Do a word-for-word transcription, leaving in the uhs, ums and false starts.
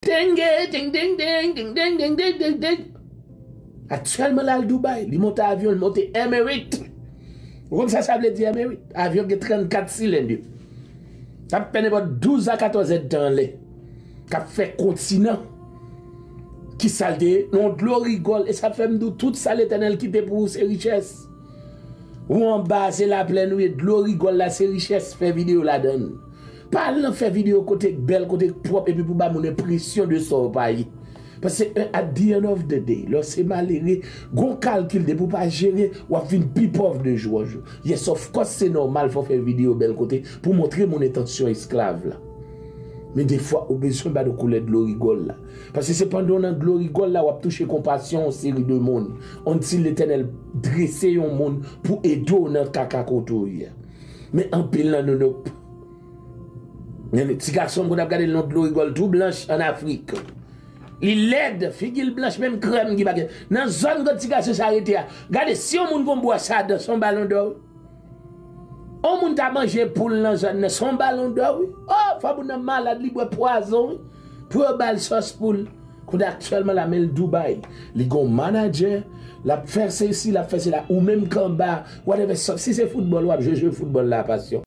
Tenge, teng, teng, teng, teng, teng, teng, teng, teng, teng. Aktyèlman, l al Dubai. Li monte avyon, li monte Emirates. Ou konn sa sa vle di, Emirates? Avyon gen trannkat silenn yo. K ap fè nenpòt douz a katòz èdtan anlè. K ap fè kontinan. Ki sa l te ye? Yon dlo rigòl. E sa fè m di w, tout sa Letènèl kite pou ou, se richès. Ou anba, se laplèn ou ye. Dlo rigòl la, se richès. Fè videyo ladan l. Pa al nan fè videyo kote k bèl, kote k pwòp, epi pou ba moun enpresyon de sa w pa ye. Paske, eh, at the end of the day, lè w se malere, gon kalkil depi w pa jere, w ap vin pi pòv de jou an jou. Yes, of course, se nòmal fò w fè videyo bèl kote pou montre moun entansyon esklav la. Men defwa, ou bezwen ba nou koulè dlo rigòl la. Paske se pandan w nan dlo rigòl la, w ap touche konpasyon yon seri de moun. Until Letènèl drese yon moun pou ede w nan kaka kote w ye a. Men anpil nan nou, nou Men ti gason m konn ap gade l nan dlo rigòl tou blanch ann Afrik. Li lèd, figi l blanch, menm krèm ki pa gen. Nan zòn kot ti gason sa rete a. Gade, si yon moun gon bwòs adan, se yon balon dò, wi. Yon moun ta manje poul nan zòn nan, se yon balon dò, wi. Oh, fò moun nan malad, li bwè pwazon, wi. Pou yo ba l sòs poul. Kounye a aktyèlman la, men l Dubai. Li gon manadjè, l ap fè sesi, l ap fè sela. Ou menm k anba, whatever, si se foutbòl, w ap jwe, jwe foutbòl la, pasyon.